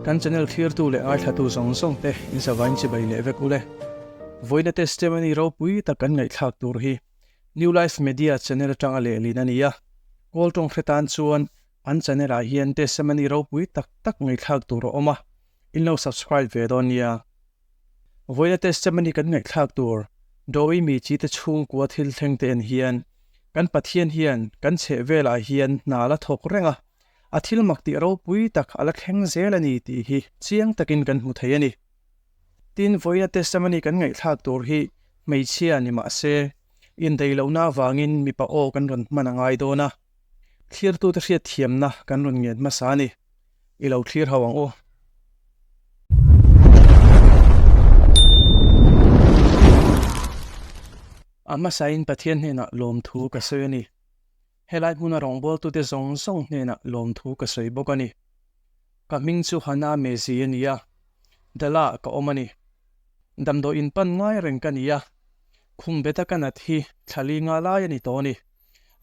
Kan channel thlirtu leh ngaithlatu zawng zawng te in savain chibai leh vek ule. Vawiina testimony ropui tak kan ngaihthlak tur hi New Life Media channel atanga lehlin a ni a. Kawl tawng hre tan chuan an channel ah hian testimony ropui tak tak ngaihthlak tur a awm a, in lo subscribe ve dawn nia. Vawiina testimony kan ngaihthlak tur Dowi mi chi te chhungkua thil thleng te en hian kan Pathian hian kan chheh velah hian hna la thawk reng a, a thil mak tih ropui tak a la thleng zel a ni tih hi chiang takin kan hmu thei a ni. Tin, vawiina testimony kan ngaihthlak tur hi hmeichhia ni mah se, indaih lohna avangin mipa aw kan rawn hman a ngai dawn a, thlirtute hriatthiamna kan rawn ngen hmasa a ni. I lo thlir ho ang u. A hmasain Pathian hnenah lawmthu ka sawi a ni. Helai hmuna rawngbawltute zawng zawng hnenah lawmthu ka sawi bawk a ni. Ka hming chu Hana Mezi a ni a, Dala ka awm a ni. Damdawi in pan ngai reng ka ni a, khum beta ka nat hi thla li nga lai a ni tawh a ni.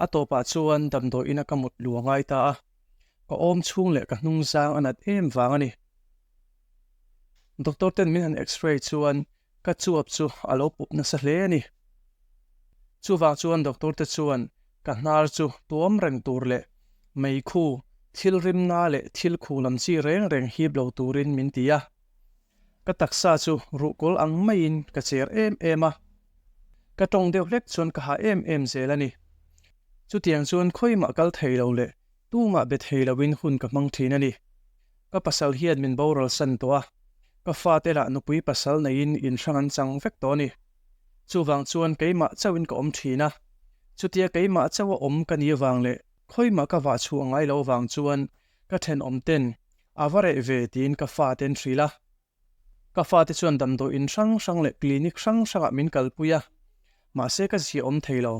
A tawpah chuan damdawi ina ka mut lu a ngai ta a, ka awm chhung leh ka hnung zang a nat em vang a ni. Doctor ten min han x-ray chuan Ka chuap chu a lo pup nasa hle a ni. Chuvang chuan doctor te chuan ka hnar chu tuam reng tur leh meikhu, thil rimna leh thil khu lam chi reng reng hip lo turin min ti a. Ka taksa chu ruhkawl ang maiin ka cher em em a. Ka tawng deuh hlek chuan ka hah em em zel a ni. Chutiang chuan khawimah kal thei lo leh tumah be thei loin hun ka hmang thin a ni. Ka pasal hian min boral san tawh a, ka fate lah nupui pasal neiin in hrang an chang vek tawh a ni. Chuvang chuan keimah chauhin ka awm thin a, chutia keimah chauha awm ka ni avang leh khawimah ka vah chhuah ngai lo avang chuan ka thenawm ten a va reh ve tiin ka fate an hrilh a. Ka fate chuan damdawi in hrang hrang leh clinic hrang hrangah min kalpui a, mahse ka zia awm thei lo.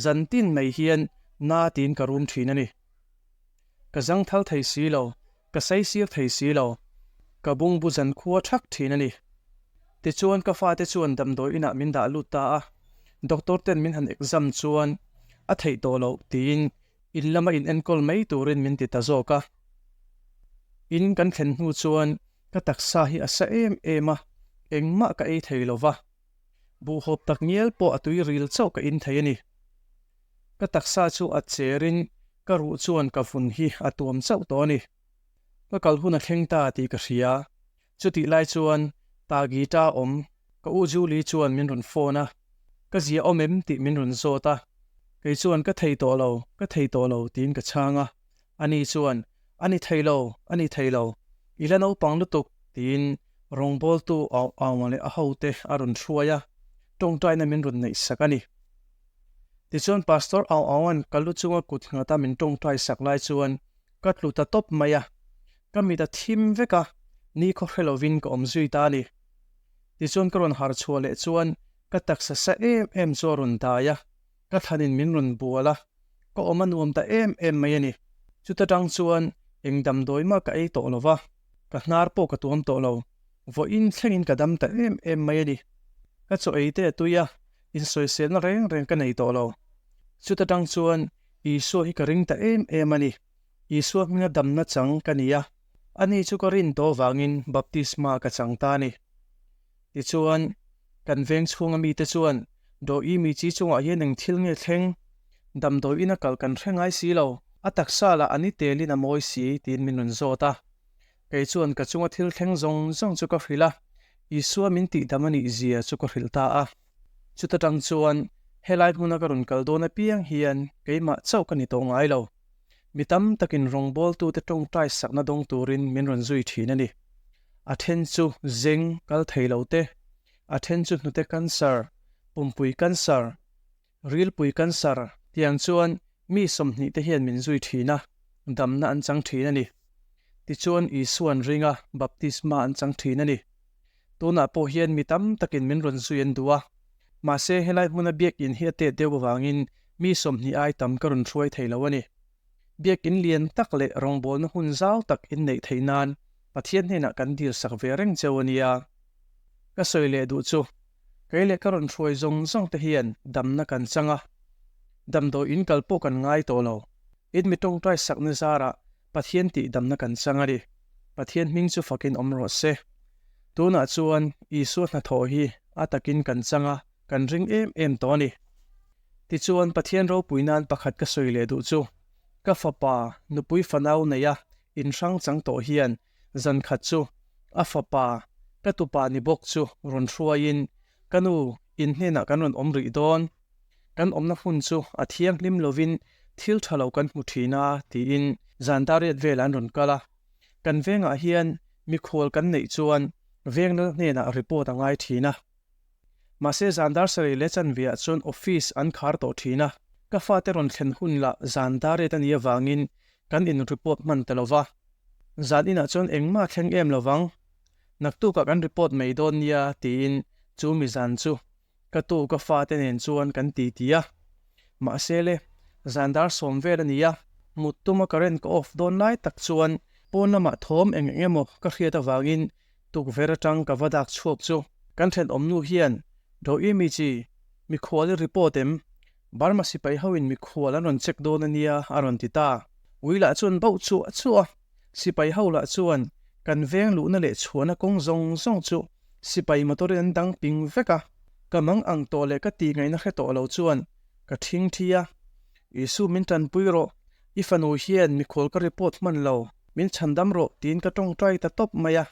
Zan tin mai hian na tiin ka rum thin a ni. Ka zang thal thei si lo, ka sei sir thei si lo, ka bungbu zan khua thak thin a ni. Tichuan ka fate chuan damdawi inah min dah lut ta a, doctor ten min han exam chuan a theih tawh loh tiin in lama in enkawl mai turin min ti ta zawk a. In kan thlen hnu chuan Ka taksa hi a sa em em a, engmah ka ei thei lo va. Buhhawp tak ngial pawh a tui ril chauh ka in thei a ni. Ka taksa chu a cherin ka ruh chuan ka vun hi a tuam chauh tawh a ni. Ka kal hun a thleng ta tih ka hria. Chutih lai chuan ta gita awm ka u Julie chuan min rawn phone a, ka zia awm em tih min rawn zawt a. Kei chuan ka thei tawh lo, ka thei tawh lo tiin ka chhang a. Ani chuan, A ni thei lo, a ni thei lo, i la naupang lutuk, tiin rawngbawltu au aua leh a hote a rawn hruai a, tawngtaina min rawn neih sak a ni. Tichuan Pastor au aua'n ka lu chunga kut nghata min tawngtai sak lai chuan ka tlu ta tawp mai a, ka mit a thim vek a, ni khaw hre lovin ka awm zui ta a ni. Tichuan ka rawn har chhuah leh chuan ka taksa sa em em chu a rawn dai a, Ka thlanin min rawn bual a, ka awm a nuam ta em em mai a ni. Chuta tang chuan eng damdawi mah ka ei tawh lo va, ka hnar pawh ka tuam tawh lo. Vawiin thlengin ka dam ta em em mai a ni. Ka chaw ei te a tui a, insawiselna reng reng ka nei tawh lo. Chuta tang chuan Isua hi ka ring ta em em a ni. Isua hminga damna chang ka ni a, ani chu ka rin tawh vangin baptisma ka chang ta a ni. Tichuan, kan veng chhunga mite chuan Dawi mi chi chungah hian eng thil nge thleng? Damdawi ina kal kan hre ngai si lo, a taksa lah a ni telin a mawi si, tiin min rawn zawt a. Kei chuan ka chunga thil thleng zawng zawng chu ka hrilh a, Isua min tihdam a nih zia chu ka hrilh ta a. Chuta tang chuan helai hmuna ka rawn kal dawn apiang hian keimah chauh ka ni tawh ngai lo. Mi tam takin rawngbawltute tawngtai sakna dawng turin min rawn zui thin a ni. A then chu zeng kal thei lo te, a then chu hnute cancer, pumpui cancer, rilpui cancer tiang chuan mi 20 te hian min zui thin a, damna an chang thin a ni. Tichuan Isua'n ring a, baptisma an chang thin a ni. Tunah pawh hian mi tam takin min rawn zui an duh a, mahse helai hmuna biakinn hi a tet deuh avangin mi 20 ai tam ka rawn hruai thei lo a ni. Biakinn lian tak leh rawngbawlna hun zau tak inneih theih nan Pathian hnenah kan dil sak ve reng cheu a nia. Ka sawi leh duh chu, kei leh ka rawn hruai zawng zawng te hian damna kan chang a, damdawi in kal pawh kan ngai tawh lo. In mi tawngtai sakna zarah Pathian tih damna kan chang a ni. Pathian hming chu fakin awm rawh se. Tunah chuan Isua hnathawh hi a takin kan chang a, kan ring em em tawh a ni. Tichuan Pathian ropui nan pakhat ka sawi leh duh chu, ka fapa nupui fanau neia inhrang chang tawh hian zan khat chu a fapa ka tupa ni bawk chu rawn hruaiin ka nu in hnenah kan rawn awm rih dawn. Kan awmna hmun chu a thianghlim lovin thil tha lo kan hmu thin a tiin zan dariat velah an rawn kal a. Kan vengah hian mikhual kan neih chuan veng lal hnenah report a ngai thin a. Mahse zan dar sarih leh chanveah chuan office an khar tawh thin a. Ka fate rawn thlen hun lah zan dariat a nih avangin kan in report hman ta lova. Zan inah chuan engmah thleng em lovang. Naktukah kan report mai dawn nia tiin chu mi zan chu Ka tu ka fate nen chuan kan ti ti a, mahse le, zan dar sawm vel a ni a, mut tuma current ka off dawn lai tak chuan pawn lamah thawm eng eng emaw ka hriat avangin tukverh atang ka va dak chhuak chu kan thenawm nu hian Doimichi, mikhual i report em? Burma sipai hoin mikhual an rawn check dawn a nia a rawn ti ta. Ui lah chuan bauh chuah chuah a, sipai ho lah chuan kan veng luhna leh chhuahna kawng zawng zawng chu Sipai motor in an dang ping vek a, ka mang ang tawh leh ka tih ngaihna hre tawh lo chuan ka thing thi a, Isu min tanpui rawh, i fanu hian mikhual ka report hman lo, min chhandam rawh tiin ka tawngtai ta tawp mai a.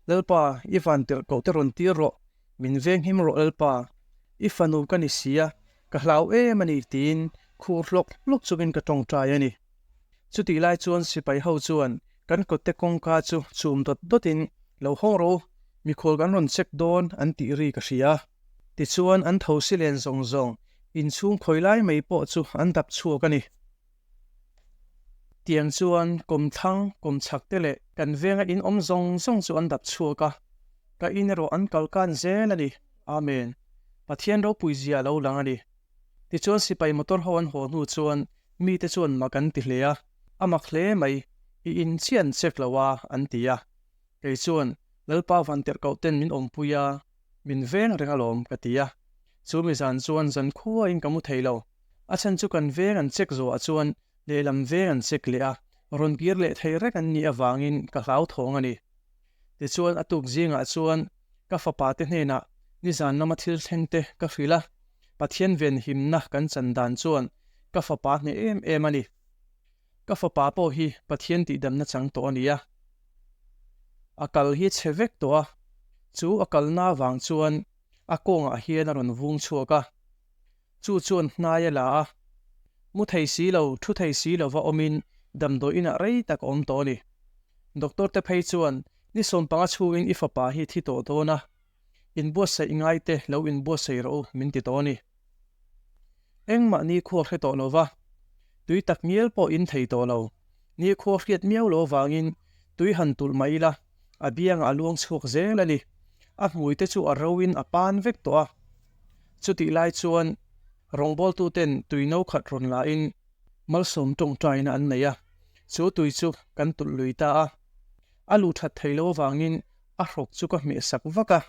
Lalpa, i van tirh koh te rawn tir rawh, min venghim rawh Lalpa, i fanu ka ni si a, ka hlau em a ni tiin khur hlawk hlawk chungin ka tawngtai a ni. Chutih lai chuan sipai ho chuan kan kawtte kawngka chu chum dawt dawtin lo hawng rawh u, mikhual kan rawn check dawn an tih ri ka hria. Tichuan an tho si len zawng zawng inchhung khawi lai mai pawh chu an dap chhuak a ni. Tiang chuan kawmthlang, kawmchhak te leh kan venga in awm zawng zawng chu an dap chhuak a, ka in erawh an kalkan zel a ni. Amen. Pathian ropui zia a lo lang a ni. Tichuan sipai motor ho an haw hnu chuan mite chuan mak an ti hle a, a mak hle mai, i in chiah an check lo a, an ti a. Kei chuan, Lalpa vantirh koh ten min awmpui a, min veng reng alawm, ka ti a. Chu mi zan chuan zan khuain ka mu thei lo. A chhan chu kan veng an check zawhah chuan lehlam veng an check leh a, rawn kir leh thei reng an nih avangin ka hlauthawng a ni. Tichuan a tuk zingah chuan ka fapa te hnenah nizan lama thil thleng te ka hrilh a, Pathian venhimna kan chan dan chuan ka fapa hneh em em a ni. Ka fapa pawh hi Pathian tihdamna chang tawh a ni a. A kal hi chhe vek tawh a, chu a kalna avang chuan a kawngah hian a rawn vung chhuak a. Chu chuan hnai a la a, mu thei si lo, thu thei si lova awmin damdawi inah rei tak a awm tawh a ni. Doctor te phei chuan, Ni 15 chhungin i fapa hi thi tawh dawn a, inbuatsaih ngai te lo inbuatsaih rawh u, min ti tawh a ni. Engmah nikhua hre tawh lova, tui tak ngial pawh in thei tawh lo. Nikhua hriat miau lo avangin tui han tulh mai ila, a biangah a luang chhuak zel a ni. A hmui te chu a roin a pan vek tawh a. Chutih lai chuan rawngbawltuten tui no khat rawn lahin malsawm tawngtaina an nei a, chu tui chu kan tulh lui ta a. A luh that thei lo avangin a hrawk chu ka hmeh sak vak a,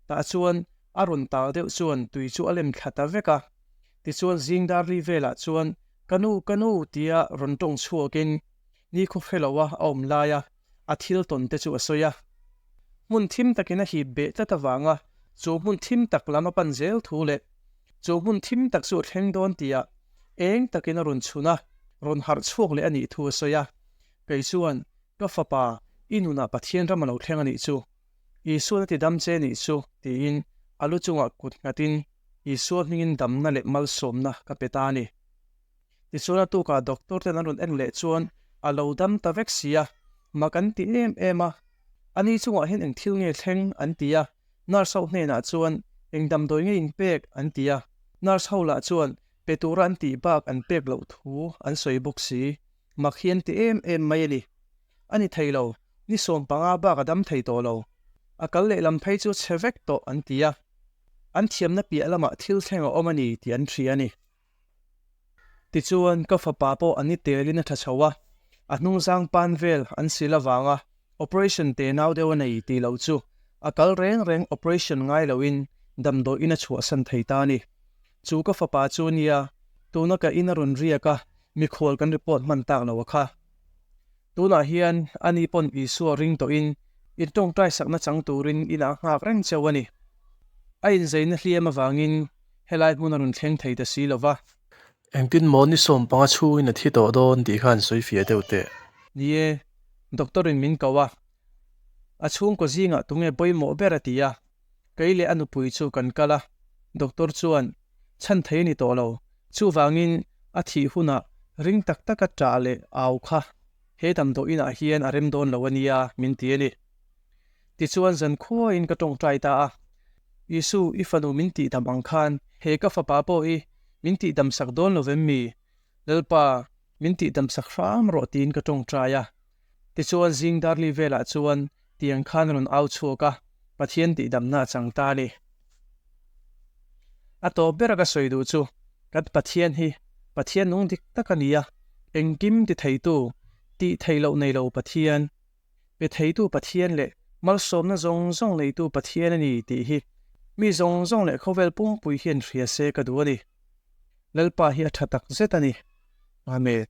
tah chuan a rawn tal deuh chuan tui chu a lem thla ta vek a. Tichuan zing dar ri velah chuan ka nu, ka nu tia rawn tawng chhuakin nikhaw hre loa a awm laia a thil tawn te chu a sawi a. Hmun thim takin a hip beh tlat avanga chu hmun thim tak lam a pan zel thu leh chu hmun thim tak chu a thleng dawn tia eng takin a rawn chhun a, rawn harh chhuak leh a nih thu a sawi a. Kei chuan, Ka fapa, i nunah Pathian ram a lo thleng a nih chu. Isuan a ti dam che nih chu, tiin a lu chungah kut nghatin Isua hmingin damna leh malsawmna ka pe ta a ni. Tichuan a tukah doctor ten an rawn en leh chuan a lo dam ta vek si a, mak an ti em em a. Ani chungah hian eng thil nge thleng an ti a, nurse ho hnenah chuan eng damdawi nge in pek an ti a, nurse ho lah chuan pe tura an tih bak an pek loh thu an sawi bawk si, mak hi an ti em em mai a ni. A ni thei lo, ni 15 bak a dam thei tawh lo. A kal lehlam phei chu chhe vek tawh an ti a, an thiamna piah lamah thil thleng a awm a ni tih an hria a ni. Tichuan, ka fapa pawh a ni telin a tha chho a, a hnungzang pan vel an sil avanga operation te nau deuh a nei tih loh chu a kal reng reng operation ngai loin damdawiin a chhuahsan thei ta a ni. Chu ka fapa chu nia, tuna ka in a rawn riak a, mikhual kan report hman tak lo a kha. Tunah hian ani pawn Isua ring tawhin in tawngtai sakna chang turin inah a nghak reng cheu a ni. A inzeina hliam avangin helai hmun a rawn thleng thei ta si lo va. Engtin maw ni sawmpanga chhungin a thi tawh dawn tih khan sawi fiah deuh teh. Ni e, doctor in min ko a. A chhungkaw zingah tunge pawimawh ber a ti a. Kei leh a nupui chu kan kal a, doctor chuan chhan thei a ni tawh lo, chuvangin a thih hunah ring tak taka ṭah leh au kha he damdawi inah hian a rem dawn lo a nia min ti a ni. Tichuan zankhuain ka ṭawngṭai ta a, Isu, i fanu min tihdam ang khan he ka fapa pawh hi min tihdam sak dawn lo vem mi? Lalpa, min tihdam sak hram rawh tiin ka ṭawngṭai a. Tichuan zing darli velah chuan tiang khan rawn au chhuak a, Pathian tihdamna a chang ta a ni. A tawp bera ka sawi duh chu, kan Pathian hi Pathian nung dik tak a ni a, engkim ti theitu, tih theih loh nei lo Pathian, pe theitu Pathian leh malsawmna zawng zawng neitu Pathian a ni tih hi mi zawng zawng leh khawvel pumpui hian hria se ka duh a ni. Lalpa hi a tha tak zet a ni. Amen.